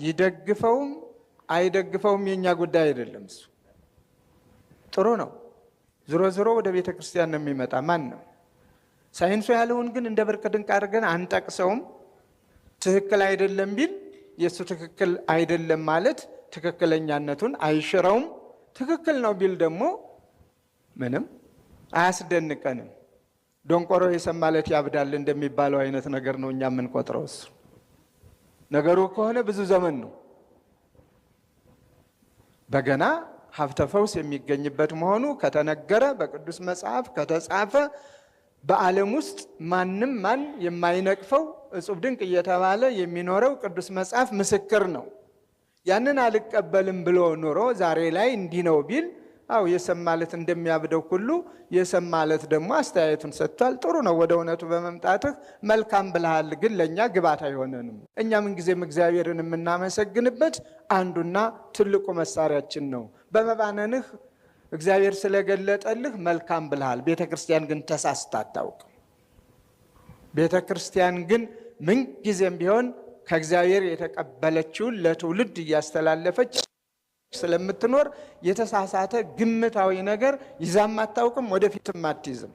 ይደግፈውም አይደግፈውም የእኛ ጉዳይ አይደለም። እሱ ጥሩ ነው። ዞሮ ዞሮ ወደ ቤተ ክርስቲያን ነው የሚመጣ ማን ነው። ሳይንሱ ያለውን ግን እንደ ብርቅ ድንቅ አድርገን አንጠቅሰውም። ትክክል አይደለም ቢል የእሱ ትክክል አይደለም ማለት ትክክለኛነቱን አይሽረውም። ትክክል ነው ቢል ደግሞ ምንም አያስደንቀንም። ደንቆሮ የሰማለት ያብዳል እንደሚባለው አይነት ነገር ነው እኛ የምንቆጥረው። እሱ ነገሩ ከሆነ ብዙ ዘመን ነው። በገና ሀብተ ፈውስ የሚገኝበት መሆኑ ከተነገረ፣ በቅዱስ መጽሐፍ ከተጻፈ፣ በዓለም ውስጥ ማንም ማን የማይነቅፈው እጹብ ድንቅ እየተባለ የሚኖረው ቅዱስ መጽሐፍ ምስክር ነው። ያንን አልቀበልም ብሎ ኖሮ ዛሬ ላይ እንዲህ ነው ቢል፣ አው የሰማለት እንደሚያብደው ሁሉ የሰማለት ደግሞ አስተያየቱን ሰጥቷል። ጥሩ ነው፣ ወደ እውነቱ በመምጣትህ መልካም ብልሃል፣ ግን ለእኛ ግባት አይሆነንም። እኛ ምንጊዜም እግዚአብሔርን የምናመሰግንበት አንዱና ትልቁ መሳሪያችን ነው። በመባነንህ እግዚአብሔር ስለገለጠልህ መልካም ብልሃል። ቤተ ክርስቲያን ግን ተሳስታ አታውቅም። ቤተ ክርስቲያን ግን ምንጊዜም ቢሆን ከእግዚአብሔር የተቀበለችውን ለትውልድ እያስተላለፈች ስለምትኖር የተሳሳተ ግምታዊ ነገር ይዛም አታውቅም፣ ወደፊትም አትይዝም።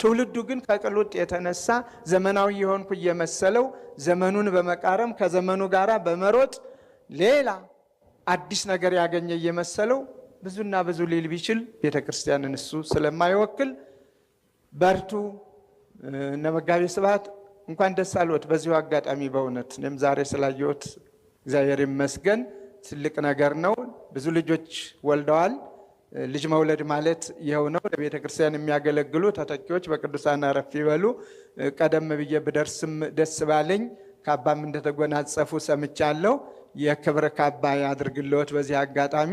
ትውልዱ ግን ከቅሉጥ የተነሳ ዘመናዊ የሆንኩ እየመሰለው ዘመኑን በመቃረም ከዘመኑ ጋር በመሮጥ ሌላ አዲስ ነገር ያገኘ እየመሰለው ብዙና ብዙ ሊል ቢችል ቤተ ክርስቲያንን እሱ ስለማይወክል በርቱ። እነ መጋቤ ስብሐት እንኳን ደስ አልዎት። በዚሁ አጋጣሚ በእውነት እኔም ዛሬ ስላየሁት እግዚአብሔር ይመስገን። ትልቅ ነገር ነው። ብዙ ልጆች ወልደዋል። ልጅ መውለድ ማለት ይኸው ነው። ለቤተ ክርስቲያን የሚያገለግሉ ተተኪዎች በቅዱሳን አረፍ ይበሉ። ቀደም ብዬ ብደርስም ደስ ባለኝ። ካባም እንደተጎናጸፉ ሰምቻለሁ። የክብር ካባ ያድርግልዎት። በዚህ አጋጣሚ